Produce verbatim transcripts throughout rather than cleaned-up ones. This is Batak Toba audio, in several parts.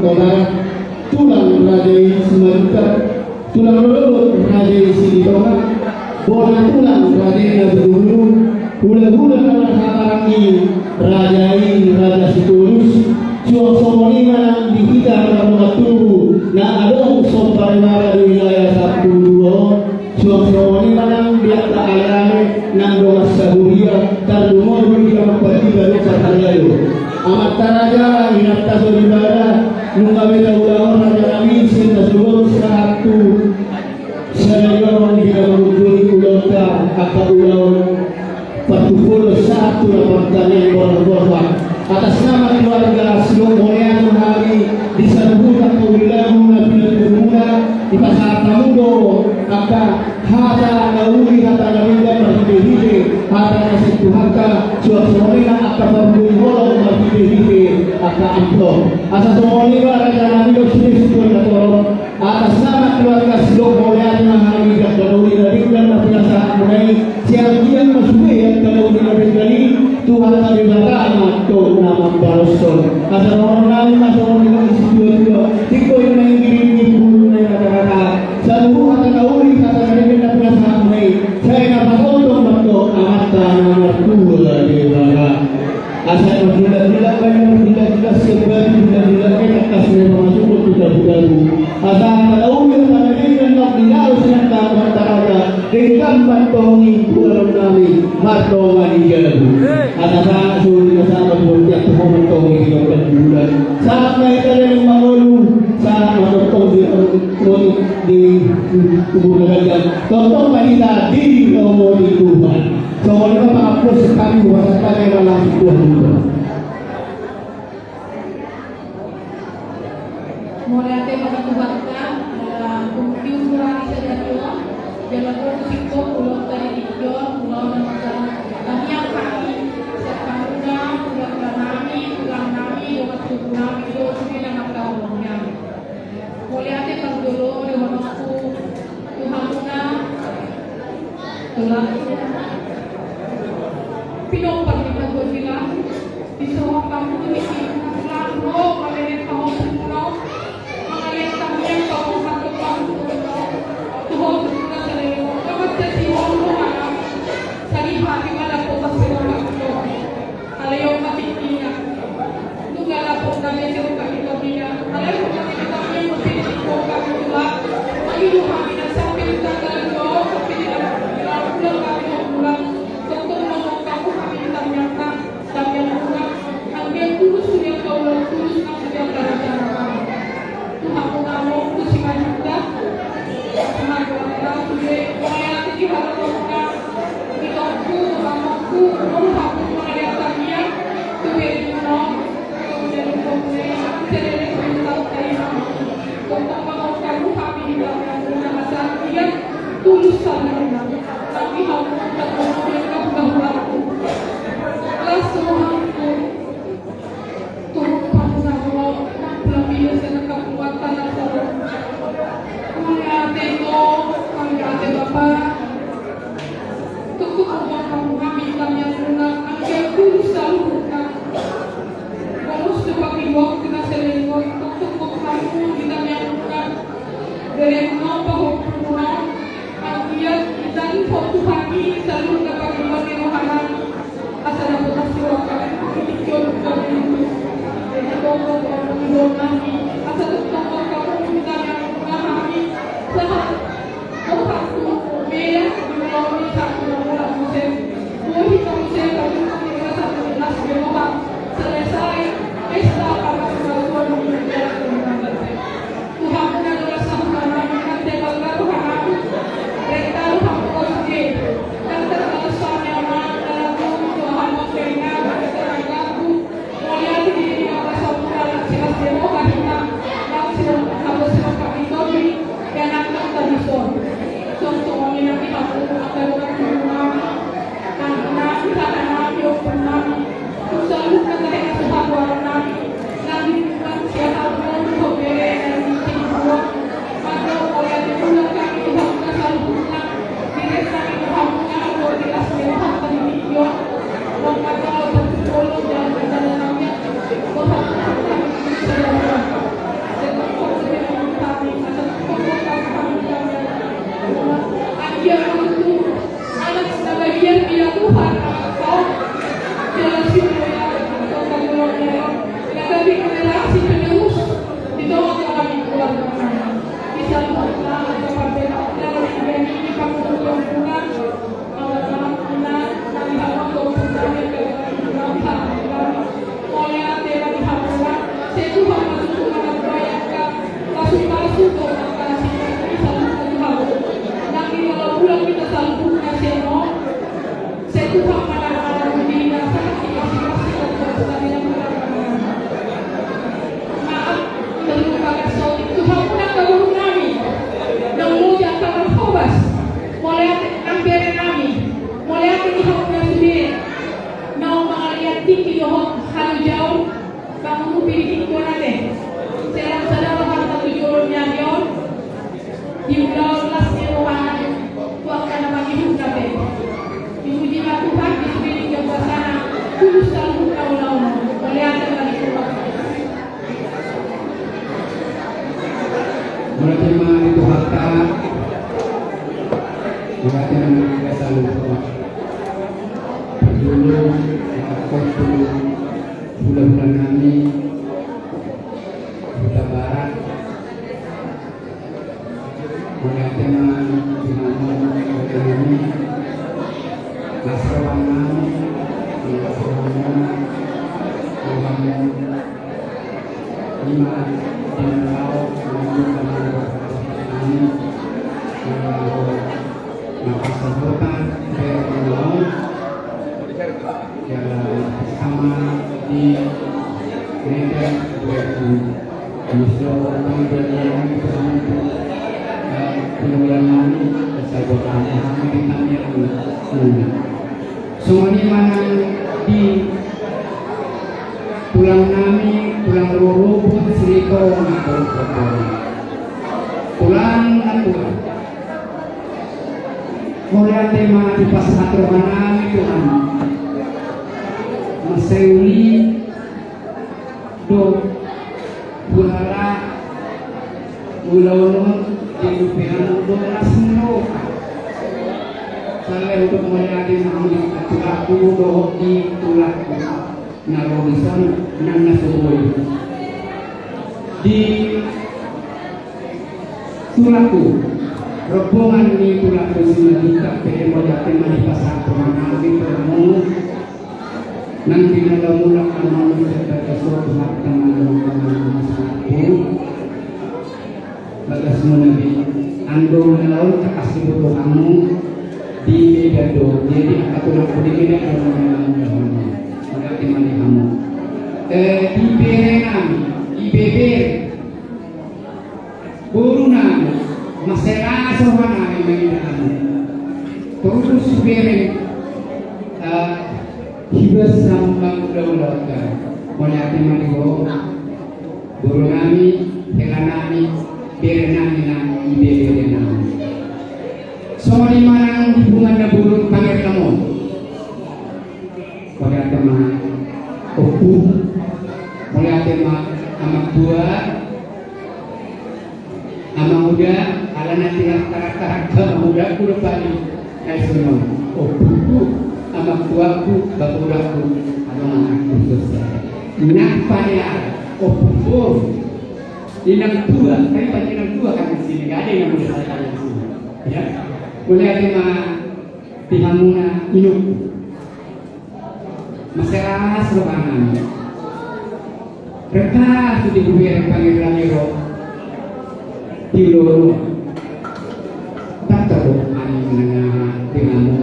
Barat, tulang raja i Simanjuntak, tulang lologot raja i Silitonga, bona tulang raja i na bulu-bulu, hula-hula na marhaha rangging raja i Raja Sitorus. Suang songon i ma nang di hita na mardongan tubu na adong somba rimaba di wilayah sampulu dua on. Suang songon i ma nang di angka ale-ale nang dongan sahuria, tarlumobi di amang pardipa dohot parhalado, amanta raja, inanta soripada, nunga be taulahon raja nami sian na sogot sahat tu sadari on di na mangujungi ulaonta, angka ulaon partumpolon sahat tu na partanean borhat-borhat. Atas nama keluarga Sidok mauliate ma hami di saluhut angka uli lagu na pinatubu muna, dipasahat hamu do angka hata na uli, hata na denggan marhite-hite hata na sian Tuhanta, suang songon i ma angka parbue ni holong marhite-hite angka amplop. Asa songon i ma raja nami dohot sude situan na torop. Atas nama keluarga Sidok mauliate ma hami di angka na uli na denggan na pinasahat muna i, sai anggiat ma sude angka na uli na denggan i Tuhanta Debata ma antong na mambahenhon. Asa dohonon nami ma songon nidok ni situa-tua: Tingko i ma inggiring, bulu na i rata-rata. Saluhut hata na uli, hata na denggan na pinasahat muna i, sai na patongtong ma antong Amanta na martua Debata. Asa marhilak-hilak ma i, marhilak-hilak sian batu, hilak-hilak ma i tangkas na i pamasukon tu tabu-tabu. Asa hata na uli, hata na denggan na nidok ni sian angka amanta raja, denggan ma antong i tu ulaon nami mardongan i jabu. Asa sahat solu na sahat, mardongan i tu ho ma antong i di gaban bulan. Sahat ma hita di na mangolu, sahat ma tongtong di, di, di umur na ganjang. Tongtong ma hita didohot ni Tuhan. Songon i ma pangapus hami, hupasahat hami ma langsung tu Tuhan. Mauliate ma tu Tuhanta, eh, tung tiur hami sadari on, jala tung singkop ulaonta di tingki on, ulaon na mangkatai hami, sian hamuna, keluarga nami, tulang nami, dongan tubu nami, dohot sude na mangkaholongi hami. Mauliate parjolo dohononku tu hamuna, tulang. Pinompar ni panggotilan, disohot hamu tu tingki on, ro mangalehon hamu tu hamuna, mangalehon hamu tu hamuna, tu hamuna saleleng on, na mancaci hamu roha nami, sadi hami ma na popas roha nami. Alai on ma tingkina. Nunga dapot na be siruk kami tobina. Alai on ma tingkina, on pe tingkina kami tulang. Mangido hami na sampe tu tanggal dua, sampe di tanggal dua, ulang kami dua bulan. Tongtong mangongkap hami di tangiangna, tangiangmuna. Anggiat tulus sude angka ulaon, tulus nang sude angka rencana nami. Tu hamuna among, tu Simanjuntak. Margoar sude, mauliate di hamu among, itongku, amongku, ro hamu mangalean tangiang tu beremuna on, tu beremuna on, tu beremuna on, tongtong mangongkap hami di tangiangmuna, asa anggiat tulus saluhutna. Nang di hamu, tongtong mangongkap hami. Las rohangku. Turun pamunaon, nang pula pina senang kapuatan asal. Mauliate ito, mauliate bapa. Tongtong mangongkap hami tangiangmuna, anggiat tulus saluhutna. Bolos do pangidoan tu na saleleng on, tongtong mangongkap hamu di tangiangmuna. Beremuna on, pahompumuna on, anggiat ditangi ho tu hami saluhutna pangidoan ni roha nami. Asa dapot hamu roha nami, di tingki on, di tingki on. Jadi tongtong mangongkap hami, asa tongtong mangongkap hami di tangiangmuna hami. Sahat, sahat tu beda, di ulaon ni sahat tu ulaon muse. Boi hita muse, tapi hami rasa jelas, ya, Bapak. Selesai pesta, apa sudah tuan. Tu hamuna do las roha nami, Mauliate ma di na saluhut. Parjolo, mauliate tu hulahula nami Hutabarat. Mauliate ma di hamu hulahula nami. Las roha nami, las roha nami. Ima di na laho, ima di na laho, na pasahaton bere na laho. Sama di meja dua puluh. Songon i ma nang di tulang nami, tulang rorobot Silitonga. Tulang na tulang. Mauliate ma dipasahat roha nami tu hamu. Mansai uli do huhilala ulaon on, di dope hamu do las ni roha. Sale hudok mauliate ma hamu di tulangku dohot di tulangku na ro dison nang na so boi. Di tulangku, rombongan ni tulangku Simanjuntak pe, mauliate ma dipasahat roha nami tu hamu. Nang di na laho mulak hamu, sebagai suatu harta na laho mulak hamu. Bagas muna be, anggo na laho tangkas diboto hamu di Medan do, jadi angka tulangku di Medan do na laho mulak hamu. Mauliate ma di hamu. Eh, di bere nami, di bebere. Boru nami, mansai las roha nami mangido hamu. Torus bere, eh, hibas hamu mangulaulakan. Mauliate ma di ho, boru nami, hela nami, bere nami nang ibebere nami. Songon i ma nang di punguan na burju pangirnamon. Mauliate ma ompu, mauliate ma amangtua, amanguda, ala na tinartartar amangudangku do pali na i songon ompuku, amangtuaku, bapodangku, adong anakku, so sa. Nang paniar, ompu boru, inang tua, kan pali inang tua kan di sini, nggak ada yang muda saya kan di sini. Ya, mauliate ma di hamuna inongku. Mansai las roha nami. Rengka tu di bere pangirnami ro. Di ulaon on. Tantu do ani menengah di hamu.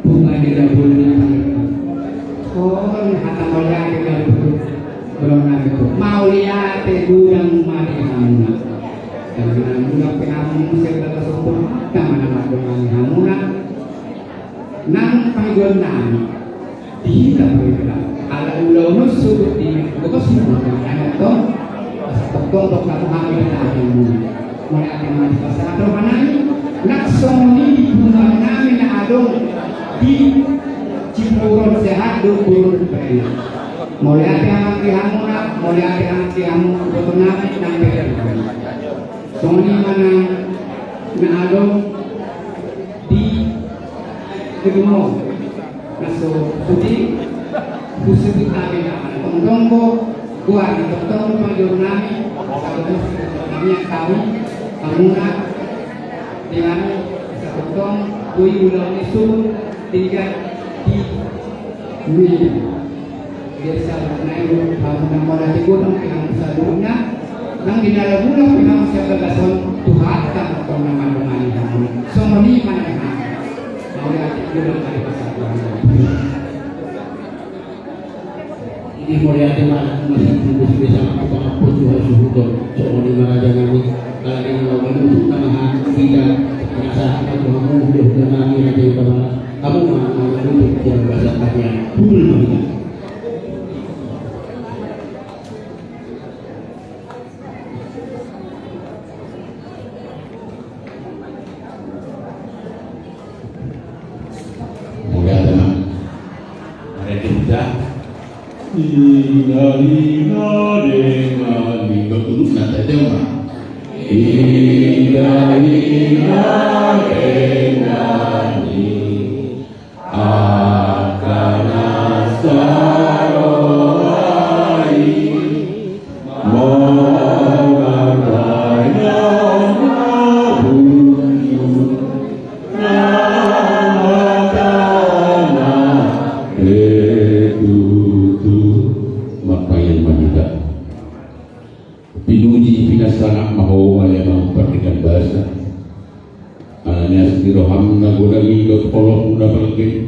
Bunga di labun ni pangirnami. Oh, hata mauliate di labun. Belum nami tu. Mauliate gudang ma di hamuna. Dan menang gudang pe hamu sebagai sopor. Hata mana madong ani hamuna. Nang pangidoan nami di hita parida, ala ulaon on sogot di gomos ni gomos ni anak tong, asa tongtong tong tabo hami di tangan mu. Mauliate ma dipasahat roha nami, nang songon i di punguan nami na adong di Cipuron sehat do boru dohot bere. Mauliate amang di hamuna, mauliate amang di hamu, boto nami nang bere. Songon i ma nang na adong di gedung on. Na so sude husebut nami nama na tongtong do goar ni tongtong do pangidoan nami. Sabagas nami angka hami hamuna di nami satongtong boi ulaon ni suhut tinggal di Medan. Jadi saluhutna i do hamu na mauliate godang di hamu saluhutna. Nang di na laho mulak pe hamu sian bagas on, Tuhanta ma tong na mandongani hamu. Songon i ma nang hamu. Mauliate godang ma dipasahat roha nami. Jadi mauliate ma nang hamu na sitibus biasa ma tu pangaput tu hasuhuton. Songon i ma raja nami. Ala ni na laho manutup nama hita. Pinasahat ma tu hamu hulahula nami raja i pamala. Hamu ma na laho manutup di bagasan hatian. Hundul ma hita. Mauliate ma. Mauliate ma. Ina, ina, denga, ina, ina, ina, ina, ina, ina, ina, Puji pinasangap ma Ho ale Amang pardenggan basa. Ala ni asi ni roham na godang i dohot holongmu na balga i,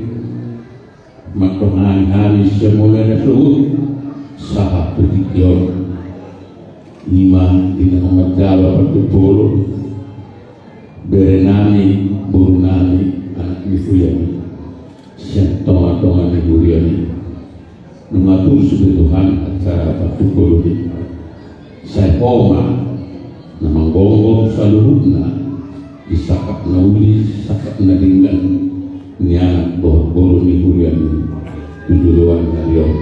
mandongani hami sian mulai na sogot sahat tu tingki on. I ma di na manjalo partumpolon berenami, borunami, anak ni huriami, sian tongatonga ni huriami. Nunga tulus be Tuhan acara partumpolon i. Sai Ho ma na manggomgom saluhutna di sangkap na uli, sangkap na denggan ni anak dohot boru ni huriami tu joloan ni ari on.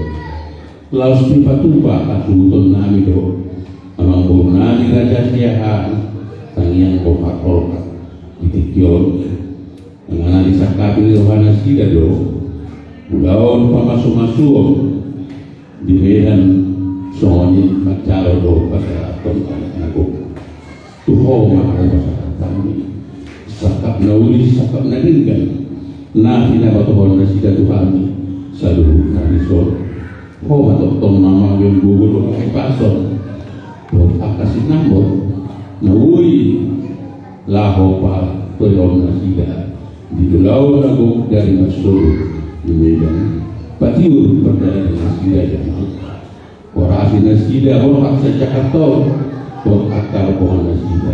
Laos dipatupa hasuhutonnami do amangborunami Raja Siahaan, tangiang boru Holhas di tingki on. Nang na disangkapi ni rohanasida do ulaon pamasumasuon di Medan, songon i manjalo do pasahaton anak na gok. Tu Ho ma hamu pasahaton hami sangkap na uli, sangkap na denggan na pinabatohon nasida tu hami saluhutna dison. Ho ma tongtong na manggohi gogo dohot hahipason dohot angka sinamot na boi laho patorihon nasida di ulaon na gok di ari na sogot di Medan. Patiur pardalanan nasida, jala horasi nasida, horhas sian Jakarta on dohot angka rombongan nasida.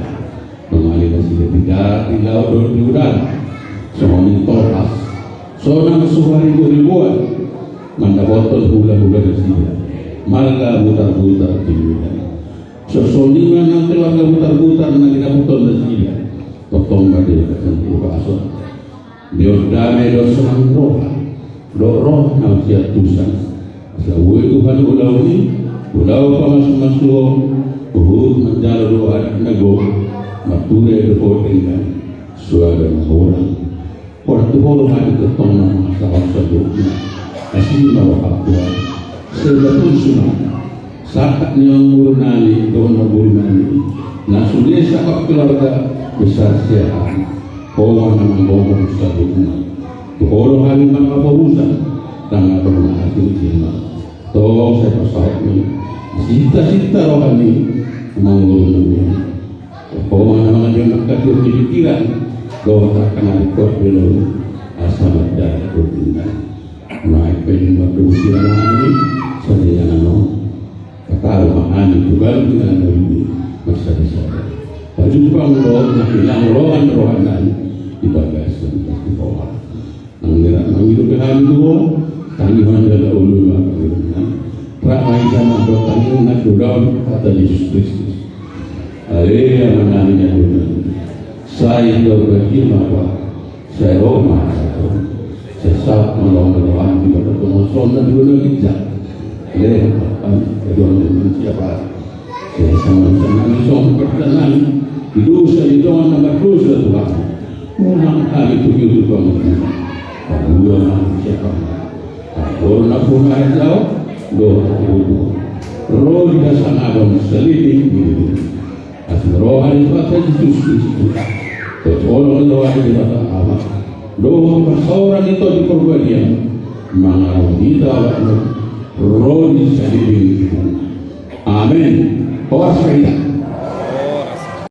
Dongani nasida di darat, di laut dohot di udara. Songon i tolhas, sonang suharibo-riboan mandapothon hulahula nasida marga Butarbutar di Medan. Songon i ma nang keluarga Butarbutar na didapothon nasida. Tongtong ma di bagasan hahipason, di on dame dohot sonang roha dohot roh na siantusan. Asa boi Tuhan ulaon i ulaon pamasumasuon, huhut manjalo do adat na gok, martua dohot denggan, suada na hurang. Holan tu Ho do hami tongtong na mangasahon saluhutna. Asi ma roham Tuhan. Sai batu sunat sangkap ni amangborunami dohot namborunami na sude sangkap keluarga besar Siahaan. Ho ma na manggomgom saluhutna. Tu Ho do hami marhaporusan, ndang adong na asing i ma. Tong sai pasahatmi sinta-sinta roha ni amangborunami. Ho ma na mangajar angka tiur ni pikiran dohot angka na ringkot belon asa manjadi tondinami. Naeng pe mardomu siranami sadia na non. Tataru ma hami tu ganup inganan nami marsada-sada. Pajumpang dohot na hinaholongan rohanami di bagasan partumpaon. Nang nirap mangido pe hami tu Ho, tangihon jala oloi ma pangidoannami. Rap ma hita mandok tangihon na di ulaon hata Jesus Kristus. Ale Amanami na di ulaon, sai tau bagi ma ba, sai ro ma, sai saut ma lomo roham di bagasan tonga na di ulaon ginjang. Ale Amanami na di ulaon, siapa? Sai sama-sama nami songon partanami di dosa di dongan na mardosa tu hami. Unang hami tu giot tu pangunjunan. Paluahon hami sian pangago. Anggo na pungu hajau dohot hajau ro di hasangapon saleleng ni lelengmi. Asi ni roha ni Tuhanta Jesus Kristus, dohot holong ni roha ni Debata Ama, dohot parsaoran ni Tondi Porbadia, mangarahon hita awakna ro di saleleng ni lelengmi. Amen. Horas ma hita.